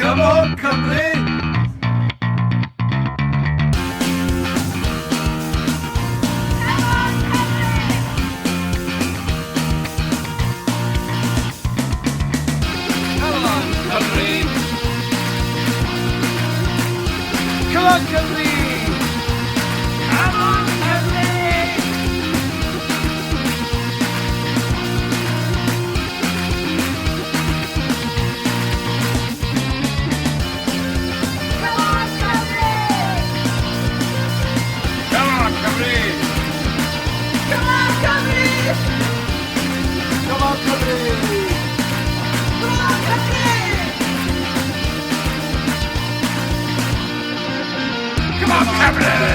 Come on, Cymru! Come on, Cymru! Come on, Cymru! Come on, Cymru! Come on, Cymru! Come on, Cymru! Come on, Cymru! Come on, Cymru! Come on, Cymru! Come on, Cymru!